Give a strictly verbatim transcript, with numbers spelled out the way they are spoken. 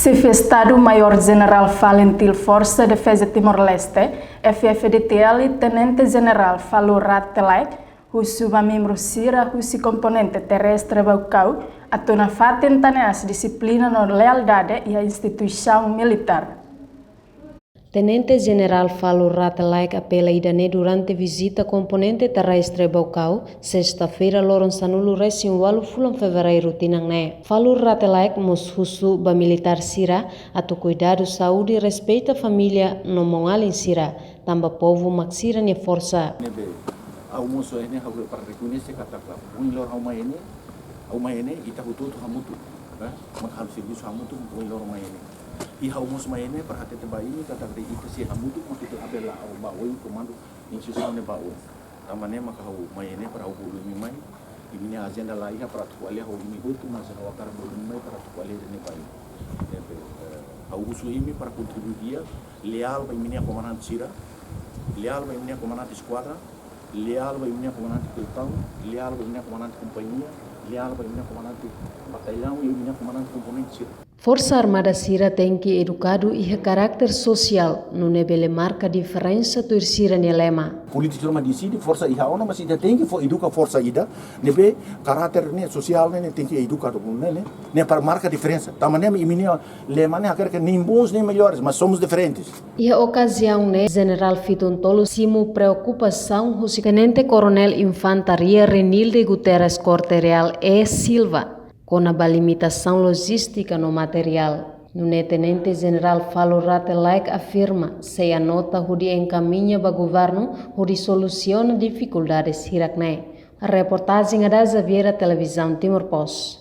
Xefe Estadu Maiór Jenerál Falintil Forsa Defeza Timor-Leste, F F D T L, Tenente Jenerál Falur Rate Laek, husu ba membru sira husi komponente terrestre Baucau atu nafatin tan ne'e dixiplina no lealdade iha instituisaun militár. Tenente Jenerál Falur Rate Laek apela ida-ne'e durante vizita komponente terrestre Baucau, sesta-feira loron sanulu-resin-ualu fulan Fevereiru tinan ne'e. Falur Rate Laek mós husu ba militár sira atu kuidadu saúde, respeita família no maun-alin sira, tanba povu mak sira-nia forsa. Ne'ebé, ha'u mós ne'e ha'u para rekoñese katak ohin loron ha'u mai ne'e, ha'u mai ne'e, ita hotu-hotu hamutuk, eh, mak halo servisu hamutuk, ohin loron mai ne'e. I ha'u mós mai ne'e para hatete ba imi katak de'it ita sei hamutuk, mak ita labele la'o ba oin komandu instituisaun ne'e ba oin. Tanba ne'e maka ha'u mai ne'e para ha'u bolu imi mai, imi-nia ajenda la iha para atu ko'alia ho imi hotu, mas ha'u hakarak bolu imi mai para atu ko'alia ida-ne'e ba imi. Ne'ebé, eh, ha'u husu imi para kontribui di'ak, leál ba imi-nia komandante sira, leál ba imi-nia komandante eskuadra, leál ba imi-nia komandante pelotaun, leál ba imi-nia komandante kompañia, leál ba imi-nia komandante batallaun, imi-nia komandante komponente sira. Forsa Armada sira tenke edukadu iha karakter sosiál, nune'e bele marka diferensa tuir sira-nia lema. Polítiku sira mak deside forsa iha ona, mas ita tenke fó eduka forsa ida, ne'ebé karakter ne'e sosiál ne'e, ne'e tenke edukadu, ne'e, ne'e, ne'e para marka diferensa. Tanba ne'e imi-nia lema ne'e hakarak ne'e nem bons nem melhores, mas somos diferentes. Iha okaziaun ne'e, Jenerál Fitun Tolu simu preokupasaun husi Tenente Koronél Infantaria Renilde Guterres Corte-Real E Silva, kona-ba limitasaun lojístika no materiál. Nune'e Tenente Jenerál Falur Rate Laek afirma, sei anota hodi enkamiña ba governu hodi solusiona difikuldades hirak-ne'e. Reportajen Ada Xaviera, Televizaun Timor Post.